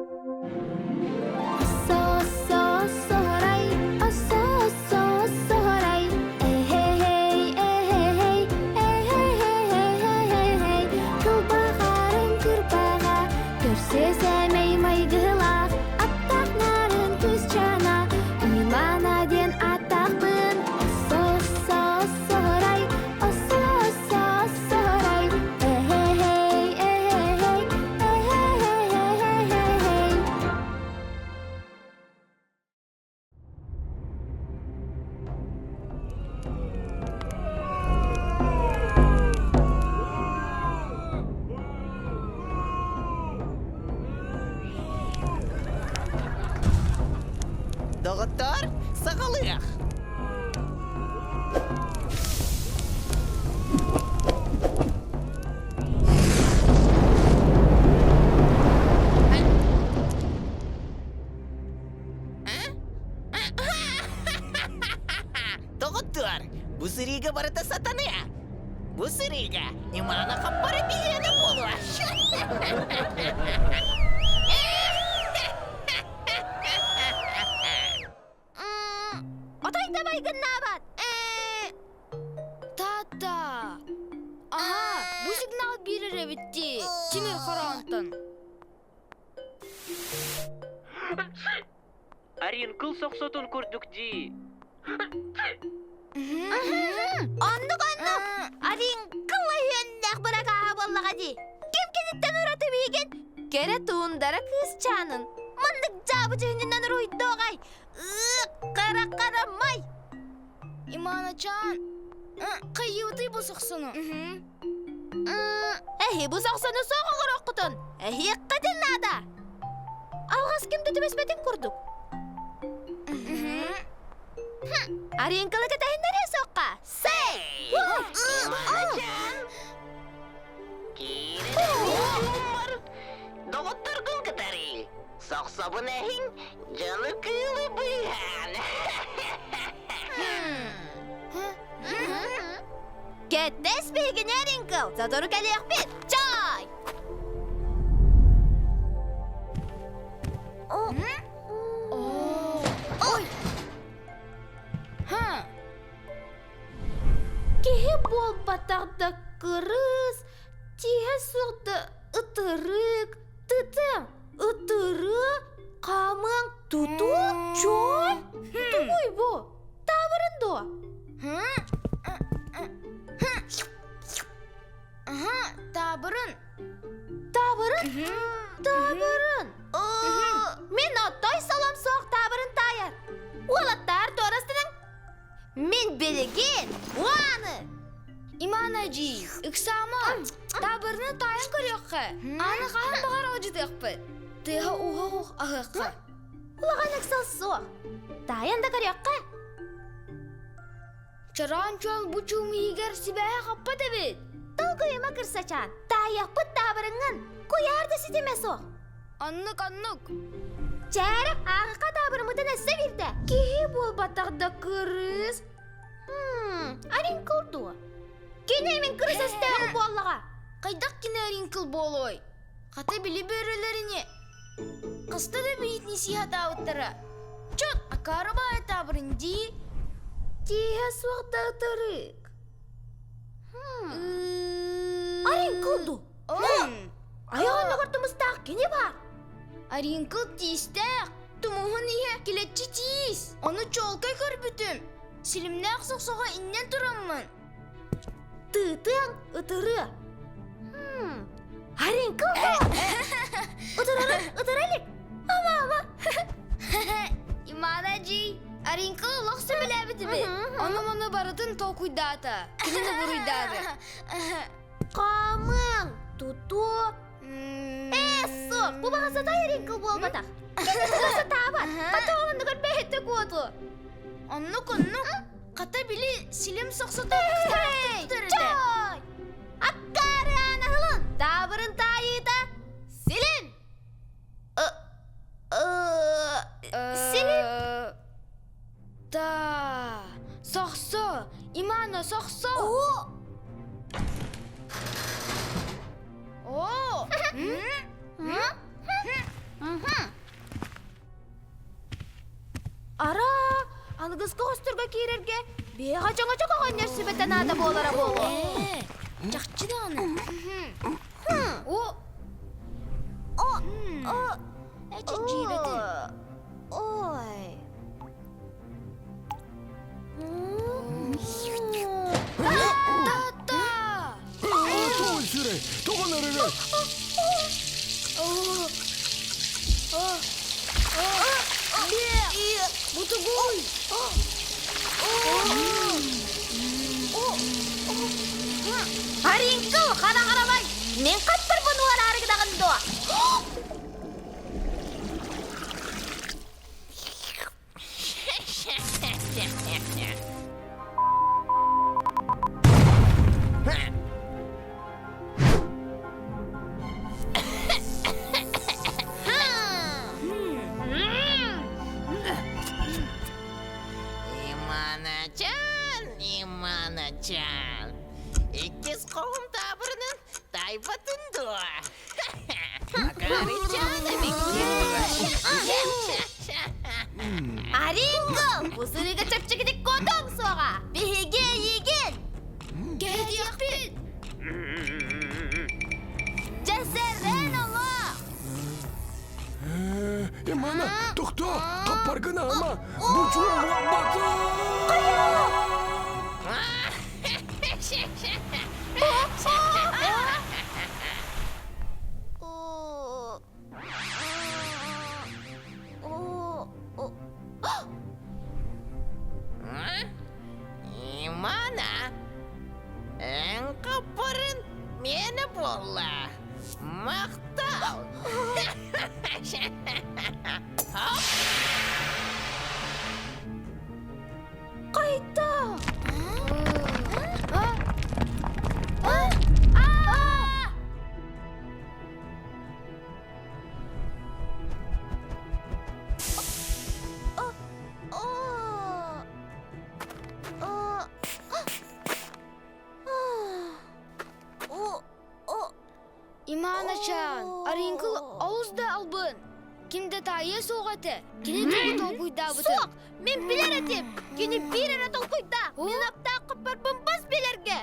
Оссо-оссо-оссоһорай, оссо-оссо-оссоһорай, эһэ-һэй, эһэ-һэй, эһэ-һэй-һэй-һэй-һэй, кылбаҕарын кырбаҕа, көрсө сэмэй майгылаах, аттаах нарын кыысчаана, Имана диэн ааттаахпын, оссо-оссо-оссоһорай, оссо-оссо-оссоһорай, эһэ-һэй, эһэ-һэй, эһэ-һэй-һэй-һэй-һэй. Доҕоттоор, саҕалыах! Доҕоттоор, бу сырыыга барыта сатаныа. Бу сырыыга Имана хаппара биһиэнэ буолуо. Отой да майгыннаабат. Тата! Аһаа, бу сигнал биэрэр эбит дии, тимир хороонтон. Аринкыл сохсотун курдук дии. Оннук оннук! Аринкыл өһүөннээх быракааһа буоллаҕа дии. Ким киниттэн ураты миигин? Кэрэ туундара кыысчаанын. Маннык дьаабы дьүһүнүнэн уруһуйдуоҕай. Хара-хара май! Иманачаан, хайыытый бу сохсону? Эһи бу сохсону суох оҥоруоххутун! Эһиэххитин наада! Алҕас ким да түбэспэтин курдук. Аринкалы кэтэһиннэриэ суохха! Сэй! Иманачаан, киирин Доҕотторгун кытары сохсобун эһиҥ, дьону кыылы быыһаан. Кэтэс биһигини Ринкл, сотору кэлиэхпит. Чай! Ой! Ха! Киһи буолбатах да кырыс, тииһэ суох да ытырык, тытыаҥ, ытырыы, хаамыаҥ, тутуу, чой? Тугуй бу? Таабырын дуо? Аха, таабырын. Таабырын? Таабырын. Мин отой солом суох таабырын таайар. Уолаттар туорастаның. Мин билигин уаны! Имана дьии, ыксаама, таабырыны таайан көрүөххэ, аны хаһан баҕар алдьатыахпыт. Тыаһа уһа-уһ аһыахха. Улахан ыксал суох. Таайан да көрүөххэ. Чороон чуол бу чуум иһигэр сибээһэ хаппат эбит. Толкуйума кырсачаан, таайыахпыт таабырыҥҥын, куйаар да ситимэ суох. Оннук, оннук. Чээрэ, ааҕыха таабырыммытын өссө биирдэ. Киһи буолбатах да кырыыс. Аринкыл дуо? Кини мин кырыс өстөөҕүм буоллаҕа. Хайдах кини аринкыл буолуой? Хата били бөрөлөрүни хаста да биитини сии сатаабыттара. Чот, акаары баайа таабырын дии. Тииһэ суох да ытырык. Аринкыл дуу? Айах оннугар тумустаах кини баар. Аринкыл тиистээх, тумуһун иһэ килэччи тиис. Ону чуолкай көрбүтүм. Силимнээх сохсоҕо иннэн тураммын. Тыытыаҥ ытырыа. Аринкыл баар. Ытырарын ытыра илик. Ама ама. Имана дьий, Аринкыл олох сөбүлээбит эбит. Ону-маны барытын толкуйдаата. Кинини буруйдаата. Хаамыаҥ, тутуо. Ээ, суох, бу баҕа сатай ринкл буолбатах. Кини туга сатаабат, хата оннугар бэйэтэ куоту. Оннук, оннук. Хата били силим сохсото Эй, чой! Аккаарыан аһылын, таабырын таайыыта, силим! Силим! Да, сохсо, Имана, сохсо! О! Аныгыскы хосторго киирэргэ биэҕэ чоҥочок оҕонньор сүбэтэ наада буолара буолуо. Ээ, чахчы даҕаны. О! О! О! Эчи дьиибэтин. Ой. Та-та! Тоҕо сүрэй, тоҕо нөрөрөй? Бу тугуй? Аринкыл, хара харабай, мен хаппырбын уораарыгдаҕын дуо? Иманачан, Иманачан. Иккис хоһум таабырынын тайбатын дуо? Аринго, бу сырыыга чэпчэкитик куотуоҥ суоҕа. Биһиги эйигин! Кэһэтиэхпит! Дьэ сэрэн олох! Имана, тохтоо, хаппаргын аама, бу чуо Имана, эн хаппарын миэнэ буолла. Махтал! Хайта! Иманачаан, Арыҥкыл олус да албын. Ким да таайыа суох этэ. Кини тугу толкуйдаабытын. Суох, мин билэр этим. Кини биир эрэ толкуйдаах. Мин аптаах хаппарбын бас билэргэ.